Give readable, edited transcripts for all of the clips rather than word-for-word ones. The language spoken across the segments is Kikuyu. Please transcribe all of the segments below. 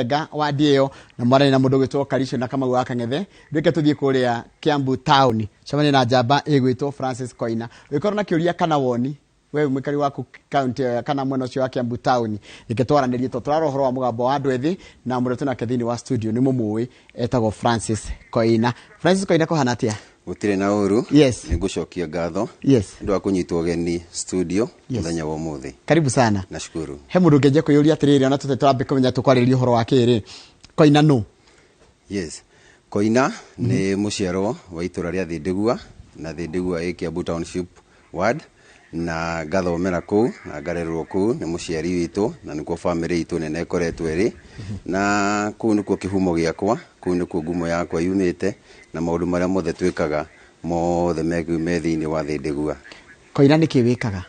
Nga wa ndĩ ĩyo na mwarani na mũndũ ũgwĩtwo Karicio na Kamau wa Kang'ethe. Reke tũthiĩ kũrĩa Kiambu town, cemanie na njamba ĩgwĩtwo Francis Koina. Ũngĩkorwo na kĩũria kana woni, we mwĩkari waku kaunti ĩyo kana mwena ũcio wa Kiambu town, reke twaranĩrie, tondũ tũrarora ũhoro wa mũgambo wa andũ ethĩ, na mũndũ twĩnake thĩinĩ wa studio nĩ mũmũĩ, etagwo Francis Koina. Francis Koina, kũhana atĩa? Gũtirĩ na ũru. Nĩ ngũcokia ngatho nĩ ũndũ wa kũnyitwo ũgeni studio mũthenya wa ũmũthĩ. Karibu sana. Nashukuru. He mũndũ ũngĩanjia kwĩyũria atĩrĩrĩ, ona tũte tũrambe kũmenya tũkwarĩrĩria ũhoro wa kĩrĩ, Koina nũ? Yes, Koina nĩ mũciarwo wa itũra rĩa Thĩndĩgua, na Thĩndĩgua ĩ Kiambu Township Ward, na ngathomera kũu na ngarererwo kũu nĩ mũciari witũ, na nĩkuo bamĩrĩ itũ nene ĩkoretwo ĩrĩ, na kũu nĩkuo kĩhumo gĩakwa, kũu nĩkuo ngumo yakwa yumĩte, na maũndũ marĩa mothe twĩkaga mothe me thĩinĩ wa Thĩndĩgua. Koina, nĩkĩ wĩkaga?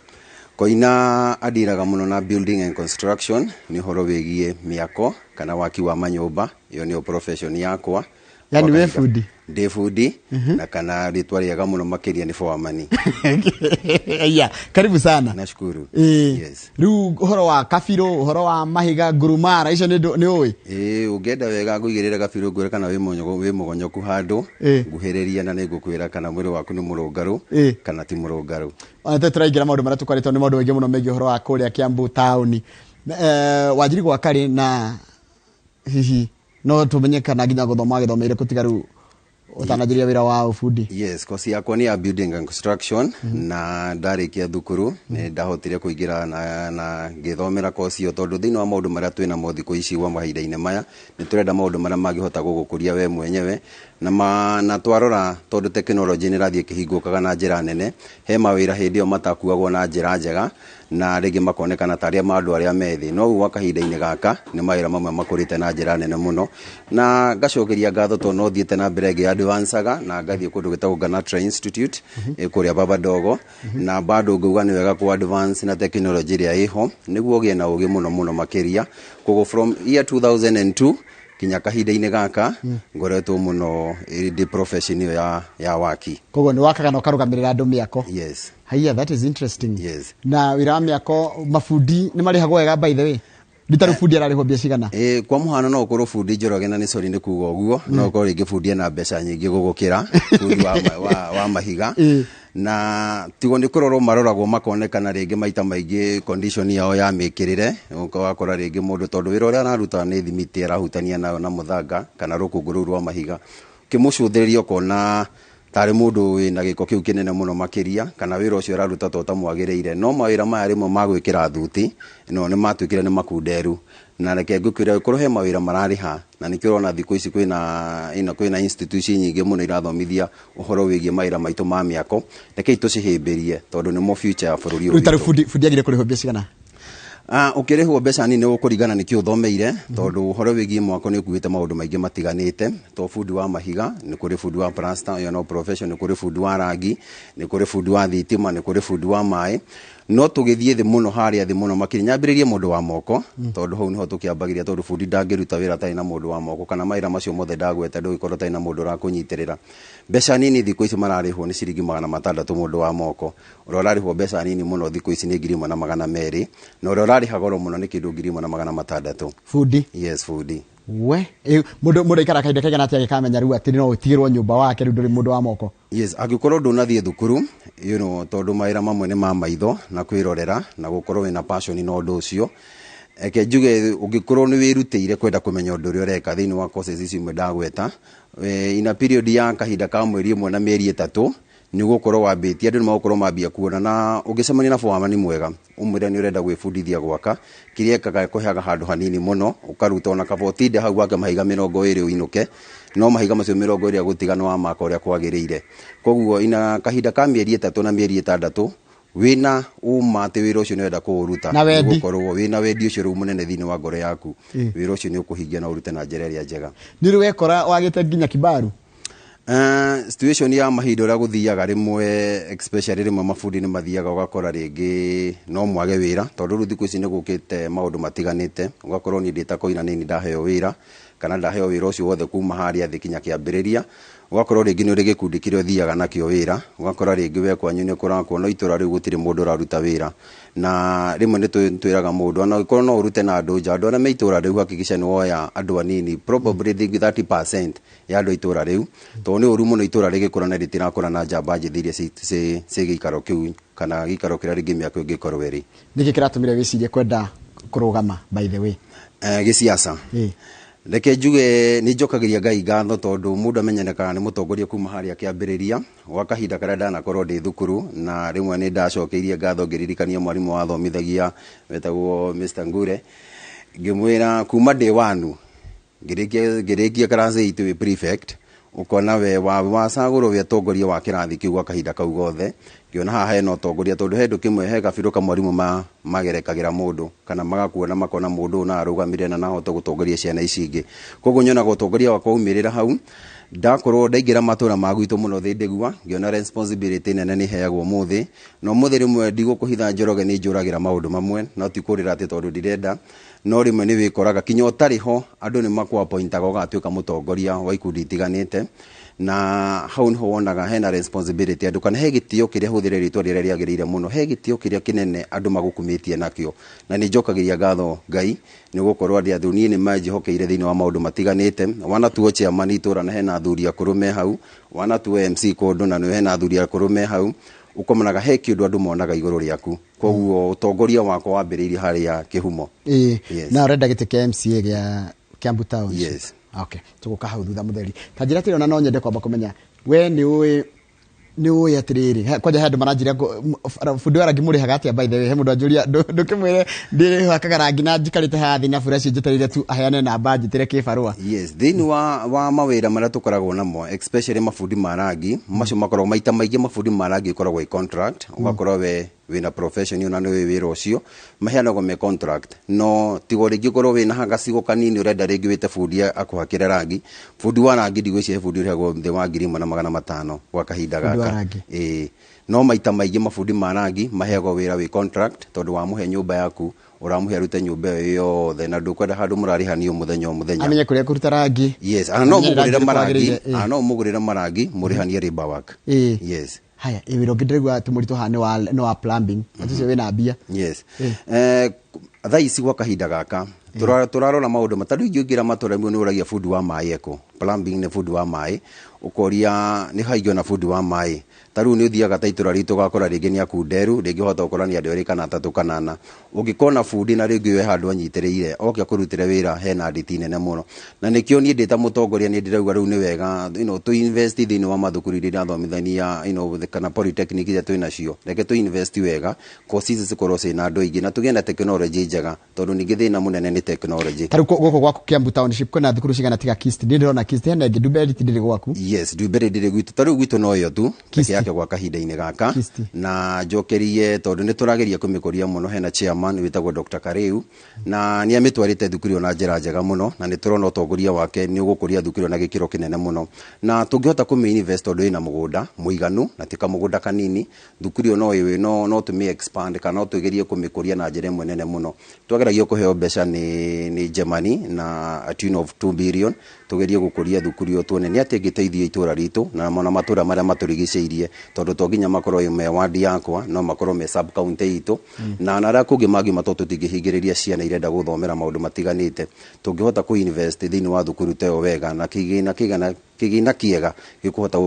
Koina andiraga mũno na building and construction, nĩ ũhoro wĩgiĩ mĩako kana waki wa manyũmba. Ĩyo nĩyo profession yakwa. Yani wĩ bundi? Ndĩ bundi, na kana rĩtwa rĩega mũno makĩria nĩ foreman. Yeah, karibu sana. Nashukuru. Yes. Rĩu ũhoro wa kabirũ, ũhoro wa mahiga, ngurumara icio nĩ ũĩ? Ĩĩ, ũngĩenda wega ngũigĩrĩre kabirũ ngwĩre kana wĩ mũgonyoku handũ, nguhĩrĩria na nĩ ngũkwĩra kana mwĩrĩ waku nĩ mũrũngarũ kana ti mũrũngarũ. Ona tũrĩ tũraingĩra maũndũ marĩa tũkoretwo nĩ maũndũ maingĩ mũno megiĩ ũhoro wa kũrĩa Kiambu town. Wanjiri gwaka rĩ, na hihi no tũmenye kana nginya gũthoma gĩthomeire kũtiga rĩu ũtananjĩria wĩra wa ũbundi? Yes, course yakwa nĩ ya building and construction, na ndarĩkia thukuru nĩ ndahotire kũingĩra na ngĩthomera course ĩyo, tondũ thĩinĩ wa maũndũ marĩa twĩnamo thikũ ici wa mahinda-inĩ maya, nĩ tũrenda maũndũ marĩa mangĩhota gũgũkũria we mwenyewe, na twarora tondũ technology nĩ ĩrathiĩ ĩkĩhingũkaga na njĩra nene, he mawĩra hĩndĩ ĩyo matakuagwo na njĩra njega na rĩngĩ makonekana tarĩ ma andũ arĩa me thĩ, no rĩu gwa kahinda-inĩ gaka nĩ mawĩra mamwe makũrĩte na njĩra nene mũno, na ngacokeria ngatho tondũ no thiĩte na mbere ngĩ advancaga na ngathiĩ kũndũ gwĩtagwo Ganatra Institute kũrĩa Baba Dogo, na bado ngauga nĩ wega ku advance na technology ĩrĩa ĩho nĩguo ũgĩe na ũgĩ mũno mũno makĩria. Koguo from year 2002 kinya kahinda-inĩ gaka ngoretwo mũno ndĩ profession ĩyo ya waki. Koguo nĩ wakaga na ũkarũgamĩrĩra andũ mĩako? Yes. Haiya, that is interesting. Yes. Na wĩra wa mĩako, mabundi nĩ marĩhagwo wega, by the way? Rita rĩu bundi ararĩhwo mbia cigana? Ĩ, kwa mũhano no ũkorwo bundi Njoroge, na nĩ sorry nĩ kuga ũguo, no ũkorwo rĩngĩ bundi ena mbeca nyingĩ gũgũkĩra bundi wa mahiga, na tigo nĩ kũrorwo maroragwo makonekana rĩngĩ maita maingĩ condition yao ya mĩkĩrĩre. Ũgakora rĩngĩ mũndũ, tondũ wĩra ũrĩa araruta nĩ thimiti arahutania nayo na mũthanga kana rũkũngũ rũu rwa mahiga, ũkĩmũcũthĩrĩria ũkona tarĩ mũndũ wĩna gĩko kĩu kĩnene mũno makĩria, kana wĩra ũcio araruta to ũtamwagĩrĩire. No mawĩra maya rĩmwe ma gwĩkĩra thuti no nĩ matuĩkire nĩ makunderu, na reke ngũkwĩre korwo he mawĩra mararĩha, na nĩkĩo ũrona thikũ ici kwĩna institution nyingĩ mũno irathomithia ũhoro wĩgiĩ mawĩra maitũ ma mĩako. Rekei tũcihĩmbĩrie tondũ nĩmo future ya bũrũri ũyũ Rĩu tarĩu witũ. Bundi agĩrĩire kũrĩhwo mbia cigana? Ũkĩrĩhwo mbeca nini ũkũringana nĩkĩ ũthomeire, tondũ ũhoro wĩgiĩ mwako nĩ ũkuĩte maũndũ maingĩ matiganĩte. To bundi wa mahiga, nĩ kũrĩ bundi wa plaster, ĩyo no profession, nĩ kũrĩ bundi wa rangi, nĩ kũrĩ bundi wa thitima, nĩ kũrĩ bundi wa maĩ. No tũgĩthiĩ thĩ mũno, harĩa thĩ mũno makĩria, nyambĩrĩrie mũndũ wa moko, tondũ hau nĩho tũkĩambagĩria, tondũ bundi ndangĩruta wĩra atarĩ na mũndũ wa moko, kana mawĩra macio mothe ndagweta ndũgĩkorwo ũtarĩ na mũndũ ũrakũnyitĩrĩra. Mbeca nini thikũ ici mararĩhwo nĩ ciringi 600 mũndũ wa moko. Ũrĩa ũrarĩhwo mbeca nini mũno thikũ ici nĩ 1200, na ũrĩa ũrarĩha goro mũno nĩ kĩndũ 1600. Bundi? Yes, bundi. We mũndũ aikara kahinda kaigana atĩa agĩkamenya rĩu atĩ no ũtigĩrwo nyũmba wake, rĩu ndũrĩ mũndũ wa moko? Yes, angĩkorwo ndũnathiĩ thukuru, tondũ mawĩra mamwe nĩ ma maitho na kwĩrorera na gũkorwo wĩna passion na ũndũ ũcio, reke njuge ũngĩkorwo nĩ wĩrutĩire kwenda kũmenya ũndũ ũrĩa ũreka thĩinĩ wa courses ici imwe ndagweta, ina period ya kahinda ka mweri ũmwe na mĩeri 3 nĩ ũgũkorwo wambĩtie, andũ nĩ magũkorwo mambia kuona, na ũngĩcemania na foreman mwega ũmwĩre nĩ ũrenda gwĩbundithia gwaka, kĩrĩa ekaga kũheaga handũ hanini mũno ũkaruta, ona kaba ũtinde hau wake mahiga 20 ũinũke, no mahiga macio 20 agũtiga nĩ wa maka ũrĩa kwagĩrĩire. Koguo ina kahinda ka mĩeri 3 na mĩeri 6 wĩna ũma atĩ wĩra ũcio nĩ ũrenda kũũruta, Na wendi. Nĩgũkorwo wĩna wendi ũcio rĩu mũnene thĩinĩ wa ngoro yaku, wĩra ũcio nĩ ũkũhingia na ũrute na njĩra ĩrĩa njega. Nĩ ũrĩ wekora wagĩte nginya kibaru? Situation ya mahinda ũrĩa gũthiaga rĩmwe, especially rĩmwe mabundi nĩ mathiaga ũgakora rĩngĩ no mwage wĩra, tondũ rĩu thikũ ici nĩ gũkĩte maũndũ matiganĩte, ũgakorwo niĩ ndĩ ta Koina nĩ ndaheo wĩra, Kana ndaheo wĩra ũcio wothe kuma harĩa thĩ kinya kĩambĩrĩria. Ũgakorwo rĩngĩ nĩ ũrĩ gĩkundi kĩrĩa ũthiaga nakĩo wĩra, ũgakora rĩngĩ we kwanyu nĩ kũrakwo no itũra rĩu gũtirĩ mũndũ ũraruta wĩra. Na rĩmwe nĩ twĩraga mũndũ ona ũngĩkorwo no ũrute na andũ nja, andũ arĩa me itũra rĩu hakikisha nĩ woya andũ anini, probably 30% ya andũ a itũra rĩu, tondũ nĩ ũru mũno itũra rĩgĩkũra na rĩtirakũra na njamba njĩthĩ iria ci gĩikaro kĩu kana gĩikaro kĩrĩa rĩngĩ mĩaka ĩngĩkorwo ĩrĩ. Nĩkĩ kĩratũmire wĩcirie kwenda kũrũgama, by the way? Gĩciaca. Reke njuge nĩ njokagĩria Ngai ngatho tondũ mũndũ amenyanekaga nĩ mũtongoria kuma harĩa kĩambĩrĩria gwa kahinda karĩa ndanakorwo ndĩ thukuru, na rĩmwe nĩ ndacokeirie ngatho ngĩririkania mwarimũ wathomithagia wetagwo Mr. Ngure, ngĩmwĩra kuma ndĩ wanu ngĩrĩkia class 8 wĩ prefect, ũkona we wacagũrwo wĩ atongoria wa kĩrathi kĩu gwa kahinda kau gothe. Ngĩona haha hena ũtongoria tondũ he ndũ kĩmwe, he gabirũ ka mwarimũ magerekagĩra mũndũ kana magakuona makona mũndũ ũyũ no arũgamire na no ahote gũtongoria ciana ici ingĩ. Koguo nyonaga ũtongoria wakwa waumĩrĩra hau. Ndakorwo ndaingĩra matũra ma gwitũ mũno Thĩndĩgua, ngĩona responsibility nene nĩ heagwo ũmũthĩ, na ũmũthĩ rĩmwe ndigũkũhitha Njoroge nĩ njũragĩra maũndũ mamwe, no ti kũrĩra atĩ tondũ ndirenda, no rĩmwe nĩ wĩkoraga kinya ũtarĩ ho andũ nĩ makũ-appointaga ũgatuĩka mũtongoria wa ikundi itiganĩte, na hau niho wonaga hena responsibility andũ kana he gĩtĩo kĩrĩa, hũthĩre rĩtwa rĩrĩa rĩagĩrĩire mũno, he gĩtĩo kĩrĩa kĩnene andũ magũkumĩtie nakĩo. Na nĩ njokagĩria ngatho Ngai nĩ gũkorwo andĩ athuri niĩ nĩ manjĩhokeire thĩinĩ wa maũndũ matiganĩte. Wanatuo chairman itũra na hena athuri akũrũ me hau, wanatuo MC kũndũ na nĩ hena athuri akũrũ me hau, ũkomonaga he kĩndũ andũ monaga igũrũ rĩaku. Koguo ũtongoria wakwa wambĩrĩirie harĩa kĩhumo. Yes. Na ũrenda gĩtĩ kĩa MCA gĩa Kiambu Township? Yes. Okay, tũgũka hau thutha mũtheri. Ta njĩra atĩrĩ, ona no nyende kwamba kũmenya we nĩ ũĩ atĩrĩrĩ, kwanja he andũ maranjĩra bundi wa rangi mũrĩhaga atĩa? By the way, he mũndũ anjũria, ndũkĩmwĩre ndĩhakaga rangi na njikarĩte haha thĩ na buraci njetereire tu aheane namba njĩtĩre kĩbarũa. Yes, thĩinĩ wa mawĩra marĩa tũkoragwo namo, especially mabundi ma rangi, macio makoragwo maita maingĩ, mabundi ma rangi ĩkoragwo ĩ contract. Ũgakorwo we wĩna profession ona nĩ wĩ wĩra ũcio maheanagwo me contract, no tigo rĩngĩ ũkorwo wĩna gacigo kanini ũrenda rĩngĩ wĩte bundi akũhakĩre rangi. Bundi wa rangi ndigwĩciria bundi ũrĩhagwo thĩ wa 1500 gwa kahinda Bundi wa gaka. rangi. Ĩĩ, no maita maingĩ mabundi ma rangi maheagwo wĩra wĩ contract, tondũ wamũhe nyũmba yaku ũramũhe arute nyũmba ĩyo yothe na ndũkwenda handũ mũrarĩhanio mũthenya o mũthenya. Amenye kũrĩa kũruta rangi. Yes, ana no Amenye mũgũrĩre rangi marangi, ũrĩkũ wagĩrĩire, ana no mũgũrĩre marangi mũrĩhanie labor work. Yes. Haya, ĩ wĩra ũngĩ ndĩraigua atĩ mũritũ haha nĩ wa plumbing, atĩ ũcio wĩna mbia. Yes. Thaa ici gwa kahinda gaka tũrarora maũndũ matarĩ ingĩ matũra rĩmwe nĩ ũragia bundi wa maĩ eko plumbing, nĩ bundi wa maĩ ũkoria nĩ haingĩ bundi wa maĩ. Ta rĩu nĩ ũthiaga ta itũra ritũ ũgakora rĩngĩ nĩ akunderu, rĩngĩ ũhota gũkora nĩ andũ erĩ kana atatũ kana ana. Ũngĩkona bundi na rĩngĩ we handũ anyitĩrĩire oke akũrutĩre wĩra, hena nditi nene mũno. Na nĩkĩo niĩ ndĩ ta mũtongoria nĩ ndĩrauga rĩu nĩ wega tũ invest thĩinĩ wa mathukuru iria irathomithania kana polytechnic iria twĩ nacio. Reke tũ invest wega, course ici cikorwo ciĩna andũ aingĩ na tũgĩe na technology njega, tondũ ningĩ thĩna mũnene nĩ technology. Ta rĩu gũkũ gwaku Kiambu Township kwĩna thukuru cigana tiga KIST? Niĩ ndĩrona KIST, hena ĩngĩ? Ndumberi ndĩrĩ gwaku? Yes, Ndumberi ndĩrĩ gwitũ. Ta rĩu gwitũ no ĩyo tu peke Kisti. yake gwa kahinda-inĩ gaka. Kisti. Na njokerie tondũ nĩ tũrageria kũmĩkũria mũno, hena chairman wĩtagwo Dr. Kariu na nĩ amĩtwarĩte thukuru ĩyo na njĩra njega mũno, na nĩ tũrona ũtongoria wake nĩ ũgũkũria thukuru ĩyo na gĩkĩro kĩnene mũno, na tũngĩhota kũmĩ invest tondũ ĩna mũgũnda mũiganu na ti kamũgũnda kanini, thukuru ĩyo no ĩwe no tũmĩ expand kana no tũgerie kũmĩkũria na njĩra ĩmwe nene mũno. Twageragia kũheo mbeca nĩ Germany na a tune of 2 billion tugerie gũkũria thukuru ĩyo, tuone nĩ atĩa ĩngĩteithia itũra ritũ na ona matũra marĩa matũrigicĩirie, tondũ to nginya makorwo me wadi yakwa, no makorwo me sub county itũ na arĩa kũngĩ mangiuma, tondũ tũtingĩhingĩrĩria ciana irenda gũthomera maũndũ matiganĩte. Tũngĩhota kũ invest thĩinĩ wa thukuru ta ĩyo wega na kĩgĩna kĩigana kĩgĩna kĩega gĩkũhota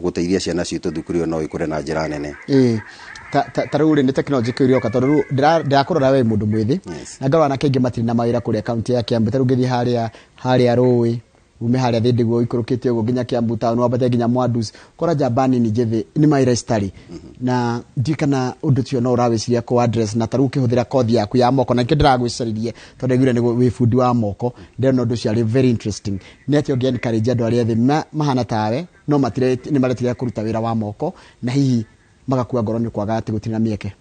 gũteithia ciana citũ, thukuru ĩyo no ĩkũre na njĩra nene. Ĩĩ, ta rĩu rĩ, nĩ technology kĩu ĩroka, tondũ rĩu ndĩrakũrora we mũndũ mwĩthĩ na ngarora anake aingĩ matirĩ na mawĩra kũrĩa kaunti ya Kiambu. Ta rĩu ngĩthiĩ harĩa rũĩ ume harĩa Thĩndĩguo ũikũrũkĩte ũguo nginya Kiambu town, wambate nginya Mwandus, kora njamba nini njĩthĩ nĩ mawĩra citarĩ, na ndiũĩ kana ũndũ ũcio no ũrawĩciria kũ address na ta rĩu ũkĩhũthĩra kothi yaku ya moko, na nĩkĩo ndĩragwĩcaririe tondũ ndaiguire nĩ wĩ bundi wa moko. Ndĩrona ũndũ ũcio arĩ very interesting. Nĩ atĩa ũngĩ encourage andũ arĩa ethĩ mahana tawe no matire nĩ maretigĩra kũruta wĩra wa moko na hihi magakua ngoro nĩ kwaga atĩ gũtirĩ na mĩeke?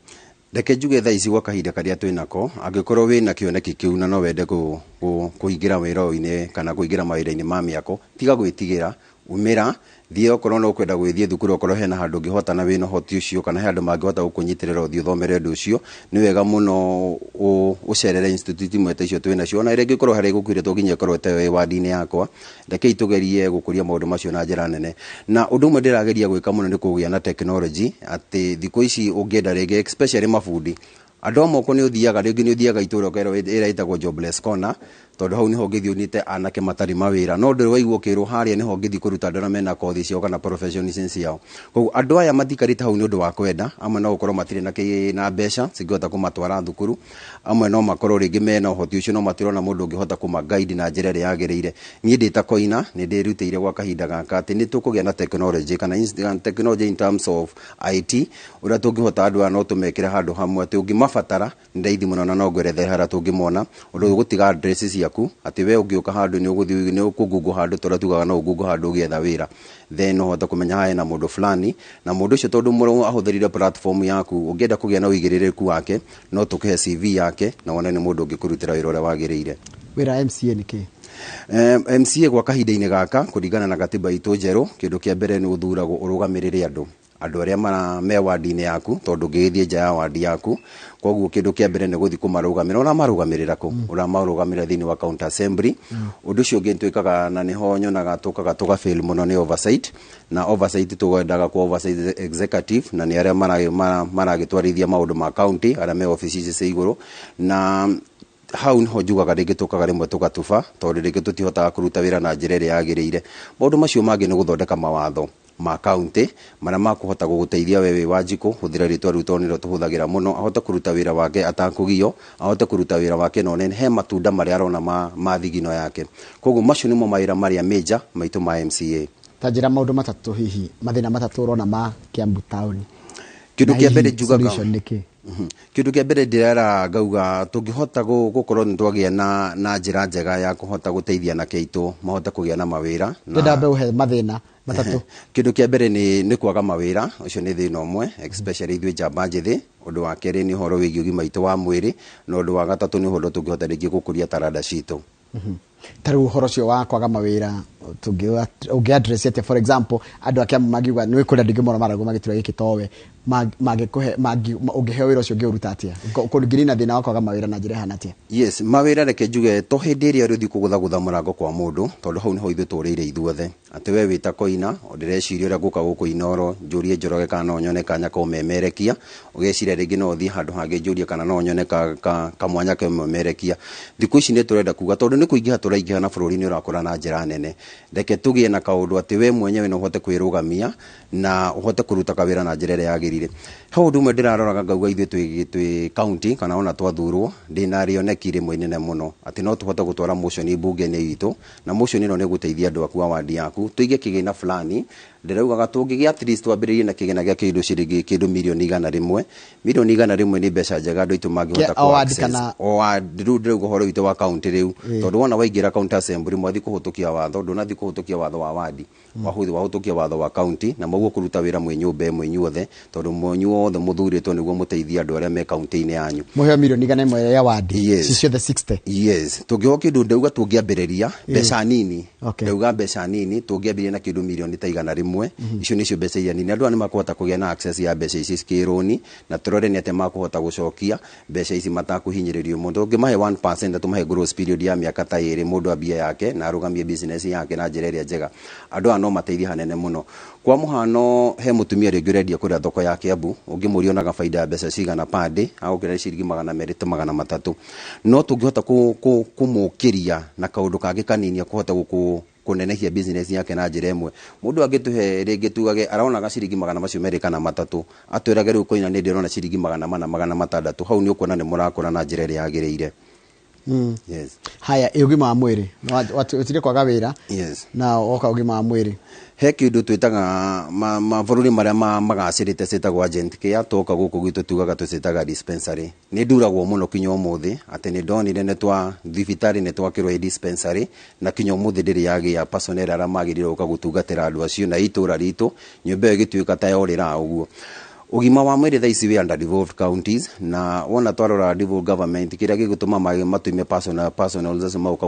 Reke njuge thaa ici gwa kahinda karĩa twĩ nako, angĩkorwo wĩna kĩoneki kĩu na no wende kũingĩra wĩra ũyũ-inĩ kana kũingĩra mawĩra-inĩ ma mĩako, tiga gwĩtigĩra. Umĩra thiĩ, okorwo no ũkwenda gwĩthiĩ thukuru, okorwo hena handũ ũngĩhota na wĩna ũhoti ũcio, kana he andũ mangĩhota gũkũnyitĩrĩra ũthiĩ ũthomere ũndũ ũcio, nĩ wega mũno ũcerere institute imwe ta icio twĩ nacio, ona ĩrĩa ĩngĩkorwo harĩa ĩgũkuĩrĩtwo nginya ĩkorwo ĩtarĩ wandi-inĩ yakwa. Rekei tũgerie gũkũria maũndũ macio na njĩra nene. Na ũndũ ũmwe ndĩrageria gwĩka mũno nĩ kũgĩa na technology, atĩ thikũ ici ũngĩenda rĩngĩ, especially mabundi, andũ a moko, nĩ ũthiaga rĩngĩ, nĩ ũthiaga itũra ũkerwo ĩrĩa ĩtagwo jobless corner, tondũ hau nĩho ũngĩthiĩ ũnyite anake matarĩ mawĩra, no ndũrĩ waigua ũkĩrwo harĩa nĩho ũngĩthiĩ kũruta andũ arĩa mena kothi ciao kana professions ciao. Koguo andũ aya matikarĩte hau nĩ ũndũ wa kwenda. Amwe no gũkorwo matirĩ na na mbeca cingĩhota kũmatwara thukuru, amwe no makorwo rĩngĩ mena ũhoti ũcio no matirona mũndũ ũngĩhota kũma guide na njĩra ĩrĩa yagĩrĩire. Niĩ ndĩ ta Koina nĩ ndĩrutĩire gwa kahinda gaka atĩ nĩ tũkũgĩa na technology kana technology in terms of IT, ũrĩa tũngĩhota andũ aya no tũmekĩre handũ hamwe, atĩ ũngĩmabatara nĩ raithi mũno, na no ngwerethere harĩa tũngĩmona, ũndũ ũgũtiga address ciaku, atĩ we ũngĩũka handũ nĩ ũgũthiĩ nĩ ũkũngungo handũ, tũrĩa tugaga no ũngungo handũ ũgĩetha wĩra, then ũhote kũmenya haha hena mũndũ fulani, na mũndũ ũcio tondũ mũrũ ahũthĩrire platform yaku, ũngĩenda kũgĩa na ũigĩrĩrĩku wake, no tũkũhe CV yake na wone nĩ mũndũ ũngĩkũrutĩra wĩra ũrĩa wagĩrĩire. Wĩra MCA nĩ kĩ? MCA gwa kahinda-inĩ gaka, kũringana na gatiba itũ njerũ, kĩndũ kĩa mbere nĩ ũthuragwo ũrũgamĩrĩre andũ arĩa mara me wandi-inĩ yaku, tondũ ũngĩgĩthiĩ nja ya wandi yaku. Koguo kĩndũ kĩa mbere nĩ gũthiĩ kũmarũgamĩrĩra. Ũramarũgamĩrĩra kũ? Ũramarũgamĩrĩra thĩinĩ wa county assembly. Ũndũ ũcio ũngĩ twĩkaga, na nĩho nyonaga tũkaga tũgafail mũno, nĩ oversight. Na oversight tũgendaga kwa oversight executive, na nĩ arĩa maragĩtwarithia maũndũ ma county, arĩa me obici ici cia igũrũ, na hau niho njugaga rĩngĩ tũkaga rĩmwe tũgatuba, tondũ rĩngĩ tũtihotaga kũruta wĩra na njĩra ĩrĩa yagĩrĩire. Maũndũ macio mangĩ nĩ gũthondeka mawatho ma county marĩa makũhota gũgũteithia we wĩ Wanjikũ, hũthĩra rĩtwa rĩu tondũ nĩrĩo tũhũthagĩra mũno, ahote kũruta wĩra wake atakũgio, ahote kũruta wĩra wake na one he matunda marĩa arona ma thigino yake. Koguo macio nĩmo mawĩra marĩa major maitũ ma MCA. Ta njĩra maũndũ matatũ, hihi mathĩna matatũ ũrona ma Kiambu town. Kĩndũ Na kĩa mbere hihi njugaga solution nĩ kĩ? Kĩndũ kĩa mbere ndĩrera ngauga tũngĩhota gũkorwo nĩ twagĩa na njĩra njega ya kũhota gũteithia anake aitũ mahote kũgĩa na mawĩra na Ndĩrenda mbe ũhe mathĩna matatũ. Kĩndũ kĩa mbere nĩ kwaga mawĩra, ũcio nĩ thĩna ũmwe, especially ithuĩ njamba njĩthĩ. Ũndũ wa kerĩ nĩ ũhoro wĩgiĩ ũgima witũ wa mwĩrĩ, na ũndũ wa gatatũ nĩ ũhoro tũngĩhota rĩngĩ gũkũria taranda citũ. Ta rĩu ũhoro ũcio wa kwaga mawĩra ũngĩ address atĩa? For example, andũ a Kiambu mangiuga nĩ kũrĩ andũ aingĩ mũno maragwo magĩtura gĩkĩ towe mangĩkũhe ũngĩheo wĩra ũcio ũngĩũruta atĩa? Kũngĩnina thĩna wa kwaga mawĩra na njĩra ĩhana atĩa? Yes, mawĩra, reke njuge to hĩndĩ ĩrĩa ũrĩthiĩ kũgũthagũtha mũrango kwa mũndũ, tondũ hau nĩho ithuĩ tũrĩire ithuothe, atĩ we wĩta Koina ndĩreciria ũrĩa ngũka gũkũ Inoro njũrie Njoroge kana no nyone kanya ka ũmemerekia, ũgeciria rĩngĩ no ũthiĩ handũ hangĩ njũrie kana no nyone kamwanya ka ũmemerekia. Thikũ ici nĩ tũrenda kuga tondũ nĩ kũingĩha tũraingĩha na bũrũri nĩ ũrakũra na njĩra nene, reke tũgĩe na kaũndũ atĩ we mwenyewe no ũhote kwĩrũgamia na ũhote kũruta kawĩra na njĩra ĩrĩa yagĩrĩire. He ũndũ ũmwe ndĩraroraga ngauga ithuĩ twĩ county kana ona twathurwo, ndĩna rĩoneki rĩmwe inene mũno atĩ no tũhote gũtwara motion mbunge-inĩ itũ, na motion ĩno nĩ gũteithia andũ aku a wandi yaku tũige kĩgĩna fulani. Ndĩraugaga tũngĩgĩa at least twambĩrĩrie na kĩgĩna gĩa kĩndũ ciringi kĩndũ 100,000,000. 100,000,000 nĩ mbeca njega andũ aitũ mangĩhota Kĩa o ward kũ-access. Kana O ward. Rĩu ndĩrauga ũhoro witũ wa county rĩu, tondũ wona waingĩra county assembly mwathi kũhĩtũkia watho, ndũnathi kũhĩtũkia watho wa wandi, wahĩtũkia watho wa county, na mũguo kũruta wĩra mwĩ nyũmba ĩmwe inyuothe, tondũ inyuothe mũthurĩtwo nĩguo mũteithie andũ arĩa me county-inĩ yanyu. Mũheo 100,000,000 ya wandi Yes. ci ciothe 60? Yes, tũngĩheo kĩndũ, ndauga tũngĩambĩrĩria mbeca nini, ndauga mbeca nini, tũngĩambĩrĩria na kĩndũ 100,000,000, icio nĩcio mbeca iria nini andũ aya nĩmakũhota kũgĩa na access ya mbeca ici kĩrũni, na tũrore nĩ atĩa makũhota gũcokia mbeca ici matakũhinyĩrĩrio mũno. Tũngĩmahe 1% na tũmahe grace period ya mĩaka ta 2, mũndũ ambie yake na arũgamie business yake na njĩra ĩrĩa njega, andũ aya no mateithie hanene mũno. Kwa mũhano, he mũtumia rĩngĩ ũrendia kũrĩa thoko ya Kiambu, ũngĩmũria onaga baida ya mbeca cigana per day, agũkĩra ciringi 200 ta 300. No tũngĩhota kũmũkĩria na kaũndũ kangĩ kanini akũhota kũnenehia business yake na njĩra ĩmwe, mũndũ angĩtũhe rĩngĩ tugage aronaga ciringi magana macio merĩ kana matatũ, atwĩrage rĩu Koina nĩ ndĩrona ciringi 400, 600, hau nĩ ũkuona nĩ mũrakũra na njĩra ĩrĩa yagĩrĩire. Yes. Haya, ĩ ũgima wa mwĩrĩ, ũtire kwaga wĩra na woka ũgima wa mwĩrĩ. He kĩndũ twĩtaga mabũrũri marĩa magacĩrĩte ciĩtagwo urgent care, twoka gũkũ gwitũ tugaga tũciĩtaga dispensary. Nĩ nduragwo mũno kinya ũmũthĩ atĩ nĩ ndonire nĩ twa thibitarĩ nĩ twakĩrwo ĩ dispensary, na kinya ũmũthĩ ndĩrĩ yagĩa personnel arĩa magĩrĩirwo gũka gũtungatĩra andũ acio, na itũra ritũ nyũmba ĩyo ĩgĩtuĩka ta yorĩra ũguo. Ũgima wa mwĩrĩ thaa ici wĩ under devolved counties, na wona twarora devolved government kĩrĩa gĩgũtũma matũime personal acio magoka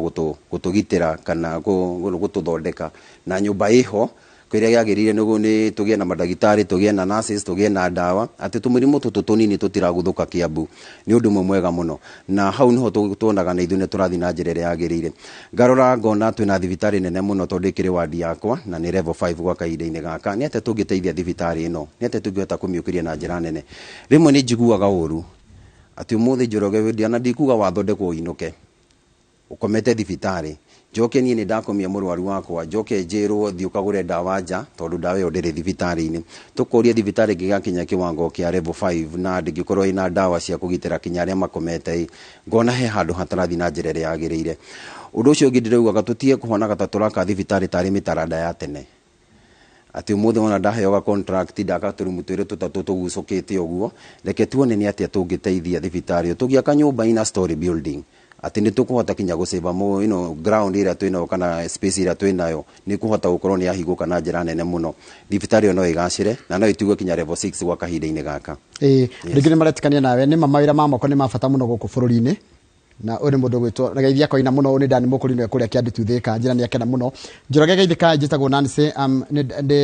gũtũgitĩra kana gũtũthondeka na nyũmba ĩho kĩrĩa gĩagĩrĩire nĩguo nĩ tũgĩe na mandagĩtarĩ, tũgĩe na nurses, tũgĩe na ndawa, atĩ tũmĩrimũ tũtũ tũnini tũtiraguthũka Kiambu nĩ ũndũ ũmwe mwega mũno, na hau nĩho tuonaga na ithuĩ nĩ tũrathiĩ na njĩra ĩrĩa yagĩrĩire. Ngarora ngona twĩna thibitarĩ nene mũno tondũ ĩkĩrĩ wadi yakwa na nĩ level 5 gwa kahinda-inĩ gaka. Nĩ atĩa tũngĩteithia thibitarĩ ĩno? Nĩ atĩa tũngĩhota kũmĩũkĩria na njĩra nene? Rĩmwe nĩ njiguaga ũru atĩ ũmũthĩ Njoroge ndiana ndikuga wathondekwo ũinũke ũkomete thibitarĩ, njoke niĩ nĩ ndakomia mũrwaru wakwa, njoke njĩrwo thiĩ ũkagũre ndawa nja tondũ ndawa ĩyo ndĩrĩ thibitarĩ-inĩ. Tũkoria thibitarĩ ĩngĩgakinya kĩwango kĩa level 5 na ndĩngĩkorwo ĩna ndawa cia kũgitĩra kinya arĩa makomete ĩ, ngona he handũ hatarathiĩ na njĩra ĩrĩa yagĩrĩire. Ũndũ ũcio ũngĩ ndĩraugaga tũtige kũhonaga ta tũraka thibitarĩ tarĩ mĩtaranda ya tene, atĩ ũmũthĩ wona ndaheo ga contract ndaka tũrumu twĩrĩ tũtatũ tũgucũkĩte ũguo. Reke tuone nĩ atĩa tũngĩteithia thibitarĩ ĩyo tũngĩaka nyũmba ina story building, atĩ nĩ tũkũhota kinya gũsave mo ground ĩrĩa twĩnayo kana space ĩrĩa twĩnayo nĩ kũhota gũkorwo nĩ yahingũka na njĩra nene mũno. Thibitarĩ ĩyo no ĩgacĩre na no ĩtuge kinya level 6 gwa kahinda-inĩ gaka. Rĩngĩ nĩ maretikania nawe nĩ ma mawĩra ma moko nĩ ma bata mũno gũkũ bũrũri-inĩ, na ũyũ nĩ mũndũ gwĩtwo na geithia koina mũno. Ũyũ nĩ Dani Mũkũrinũ kũrĩa Kĩandu Thika, njĩra nĩ akena mũno. Njoroge geithĩka, njĩtagwo Nancy,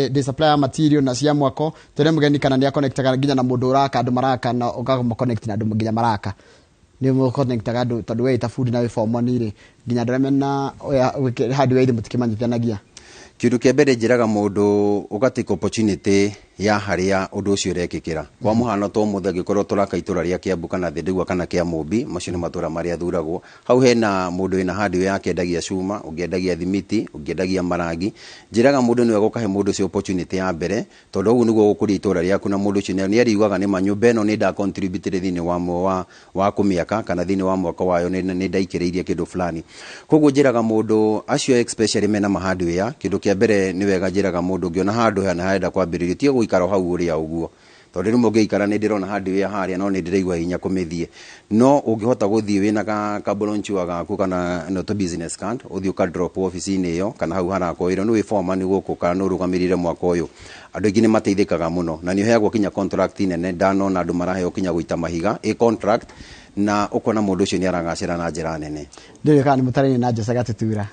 ndĩ supplier material na cia mwako. Tũrĩ mũgeni kana nĩ aconnectaga nginya na mũndũ ũraka, andũ maraka na ũkamũconnect na andũ nginya maraka, nĩ mũconnectaga andũ tondũ we ta bundi na wĩ foreman rĩ, nginya andũ arĩa mena hardware ithe mũtikĩmanyitithanagia? Kĩndũ kĩa mbere njĩraga mũndũ ũgatake opportunity ya harĩa ũndũ ũcio ũrekĩkĩra. Kwa mũhano, to mũthĩ angĩkorwo tũraka itũra rĩa Kiambu kana Thĩndĩgua kana Kĩamũmbi, macio nĩ matũra marĩa thuragwo, hau hena mũndũ wĩna hardware yake, endagia cuma, ũngĩendagia thimiti, ũngĩendagia marangi, njĩraga mũndũ nĩwe gũkahe mũndũ ũcio opportunity ya mbere, tondũ ũguo nĩguo gũkũria itũra rĩaku, na mũndũ ũcio nĩ ariugaga nĩ ma nyũmba ĩno nĩ nda contribute thĩinĩ wa kũmĩaka kana thĩinĩ wa mwaka wayo nĩ ndaikĩrĩirie kĩndũ fulani. Koguo njĩraga mũndũ acio especially mena ma hardware, kĩndũ kĩa mbere nĩ wega njĩraga mũndũ ũngĩona handũ hena harenda kwambĩrĩria, tiga gũikara hau ũrĩa ũguo, tondũ rĩmwe ũngĩikara nĩ ndĩrona hardware harĩa no nĩ ndĩraigua hinya kũmĩthiĩ, no ũngĩhota gũthiĩ wĩna ka brochure gaku kana no to business card, ũthiĩ ũka drop ofici-inĩ ĩyo kana hau harakwo wĩra, nĩ wĩ foreman gũkũ kana nĩ ũrũgamĩrĩire mwaka ũyũ, andũ aingĩ nĩ mateithĩkaga mũno na nĩ ũheagwo kinya contract nene. Ndanona andũ maraheo kinya gũita mahiga ĩ contract, na ũkona mũndũ ũcio nĩ aragacĩra na njĩra nene. Ndĩrĩ kana nĩ mũtaraine na Jose Gatutura?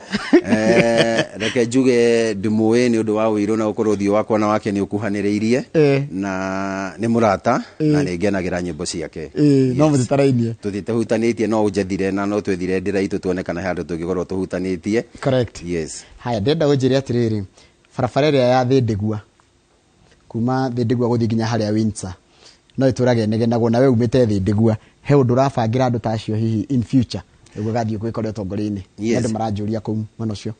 Reke njuge ndĩmũĩ nĩ ũndũ wa ũirũ na gũkorwo ũthiũ wakwa na wake nĩ ũkuhanĩrĩirie, na nĩ mũrata na nĩ ngenagĩra nyĩmbo ciake. No mũtitarainie? Tũthiĩte hutanĩtie, no ũnjethire na no twethire ndĩra itũ tuone kana he handũ tũngĩkorwo tũhutanĩtie. Correct. Yes. Haya, ndĩrenda ũnjĩre atĩrĩrĩ, barabara ĩrĩa ya Thĩndĩgua, kuma Thĩndĩgua gũthiĩ nginya harĩa Windsor, no ĩtũrage ĩnegenagwo, na we umĩte Thĩndĩgua, he ũndũ ũrabangĩra andũ ta acio hihi in future nĩguo gathiĩ gwĩkora ũtongoria-inĩ? Yes. Andũ maranjũria kũu mwena ũcio.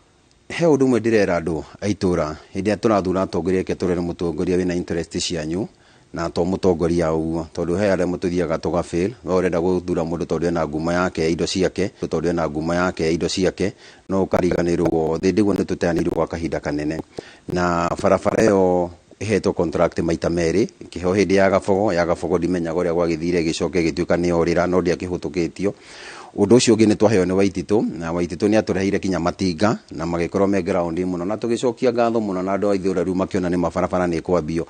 He ũndũ ũmwe ndĩrera andũ a itũra, hĩndĩ ĩrĩa tũrathura atongoria, reke tũrere mũtongoria wĩna interest cianyu na to mũtongoria ũguo, tondũ he arĩa mũtũthiaga tũgafail. We ũrenda gũthura mũndũ tondũ ena ngumo yake indo ciake, tondũ ena ngumo yake indo ciake, no ũkariganĩrwo Thĩndĩgua nĩ tũteanĩirwo gwa kahinda kanene, na barabara ĩyo ĩhetwo contract maita merĩ, ĩkĩheo hĩndĩ ya Gabogo, ya Gabogo ndimenyaga ũrĩa gwagĩthire, ĩgĩcoka ĩgĩtuĩka nĩ yorĩra no ndĩakĩhũtũkĩtio. Ũndũ ũcio ũngĩ nĩ twaheo nĩ Waititũ, na Waititũ nĩ atũreheire kinya matinga na magĩkorwo me ground mũno, na tũgĩcokia ngatho mũno, na andũ a itũra rĩu makĩona nĩ mabarabara nĩ ĩkwambio,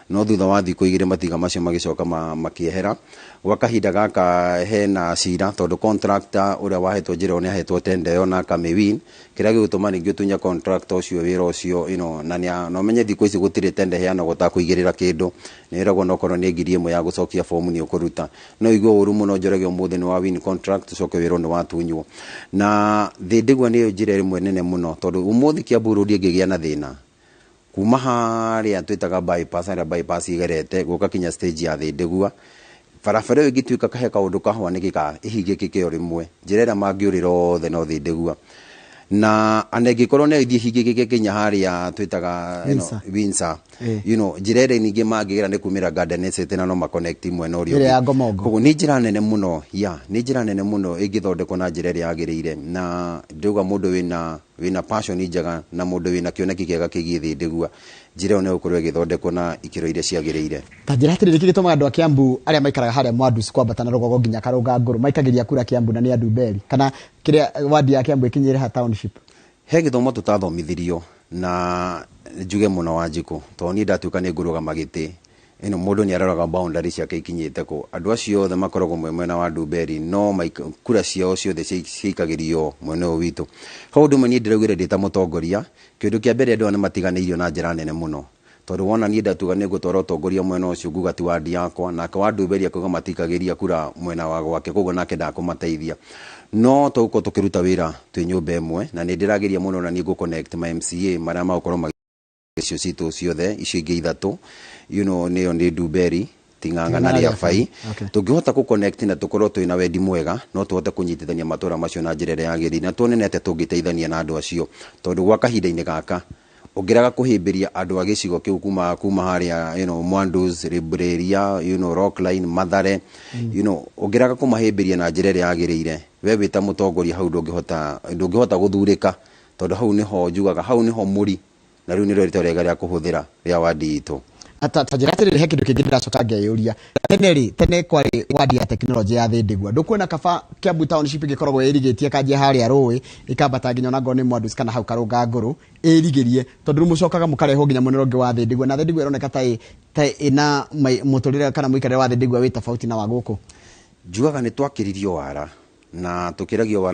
no thutha wa thikũ igĩrĩ matinga macio magĩcoka makĩehera. Gwa kahinda gaka hena cira, tondũ contractor ũrĩa wahetwo njĩra ĩyo nĩ ahetwo tender ĩyo na akamĩwin, kĩrĩa gĩgũtũma ningĩ ũtunye contractor ũcio wĩra ũcio, na na ũmenye thikũ ici gũtirĩ tender ĩheanagwo ũtakũigĩrĩra kĩndũ, nĩ ĩragwo no korwo nĩ 1,000 ya gũcokia fomu nĩ ũkũruta. No igue ũru mũno Njoroge ũmũthĩ nĩ wa win contract ũcoke wĩrwo nĩ watunywo. Na Thĩndĩgua nĩyo njĩra ĩmwe nene mũno, tondũ ũmũthĩ Kiambu Road ĩngĩgĩa na thĩna kuma harĩa twĩtaga bypass, harĩa bypass igerete gũka kinya stage ya Thĩndĩgua, barabara ĩyo ĩngĩtuĩka kahe kaũndũ kahwanĩkĩka ĩhingĩkĩke o rĩmwe, njĩra ĩrĩa mangĩũrĩra othe no Thĩndĩgua, na ana ĩngĩkorwo no ĩthiĩ hingĩkĩke kinya harĩa twĩtaga Windsor. Windsor. Njĩra ĩrĩa ningĩ mangĩgera nĩ kumĩra Garden Estate na no maconnect mwena ũrĩa Ĩrĩa ya ũngĩ. Ngomongo. Koguo nĩ njĩra nene mũno, ya nĩ njĩra nene mũno ĩngĩthondekwo na njĩra ĩrĩa yagĩrĩire, na ndĩrauga mũndũ wĩna passion njega na mũndũ wĩna kĩoneki kĩega kĩgiĩ Thĩndĩgua, njĩra ĩyo no ĩgũkorwo ĩgĩthondekwo na ikĩro iria ciagĩrĩire. Ta njĩra atĩrĩrĩ, nĩkĩ gĩtũmaga andũ a Kiambu arĩa maikaraga harĩa Mwanduci kwambata na rũgongo nginya Karũnga Ngũrũ maikagĩria kura Kiambu na nĩ andũ Mberi, kana kĩrĩa wadi ya Kiambu ĩkinyĩre ha township? He gĩthomo tũtathomithirio, na njuge mũno Wanjikũ, tondũ niĩ ndatuĩka nĩ ngũrũgama gĩtĩ Ĩno mũndũ nĩ aroraga boundary ciake ikinyĩte kũ. Andũ acio othe makoragwo mwe mwena wa Ndumberi, no kura ciao ciothe ciikagĩrio mwena ũyũ witũ. Hau ũndũ ũmwe niĩ ndĩraugire ndĩ ta mũtongoria, kĩndũ kĩa mbere andũ aya nĩ matiganĩirio na njĩra nene mũno, tondũ wona niĩ ndatuga nĩ ngũtwara ũtongoria mwena ũcio, nguga ti wandi yakwa, nake wa Ndumberi akauga matikagĩria kura mwena wa gwake, koguo nake ndakũmateithia. No tũgũkorwo tũkĩruta wĩra twĩ nyũmba ĩmwe, na nĩ ndĩrageria mũno na niĩ ngũ connect ma MCA marĩa magũkorwo icio citũ ciothe icio ingĩ ithatũ, nĩyo nĩ Ndumberi, Ting'ang'a na Rĩabai. Tũngĩhota kũ connect na tũkorwo twĩna wendi mwega, no tũhote kũnyitithania matũra macio na njĩra ĩrĩa yagĩrĩire, na tuone nĩ atĩa tũngĩteithania na andũ acio, tondũ gwa kahinda-inĩ gaka ũngĩrega kũhĩmbĩria andũ a gĩcigo kĩu kuma harĩa Mwandus, Librairia, Rockline, Mathare, ũngĩrega kũmahĩmbĩria na njĩra ĩrĩa yagĩrĩire, we wĩ ta mũtongoria hau ndũngĩhota gũthurĩka, tondũ hau nĩho njugaga, hau nĩho mũri, na rĩu nĩrĩo rĩtwa rĩega rĩa kũhũthĩra rĩa wandi itũ. Ta njĩra atĩrĩrĩ, he kĩndũ kĩngĩ ndĩracoka ngeyũria. Tene rĩ, tene kwarĩ wandi ya tekinoronjĩ ya Thĩndĩgua. Ndũkuona kaba Kiambu Township ĩngĩkoragwo ĩrigĩtie kanjia harĩa rũĩ ĩkambata nginya ona ngorwo nĩ Mwandus kana hau Karũnga Ngũrũ ĩrigĩrie, tondũ rĩu mũcokaga mũkarehwo nginya mwena ũngĩ wa Thĩndĩgua, na Thĩndĩgua ĩroneka ta ĩna mũtũrĩre kana mũikarĩre wa Thĩndĩgua wĩ tofauti na wa gũkũ. Njugaga nĩ twakĩririo wara na tũkĩragio wara.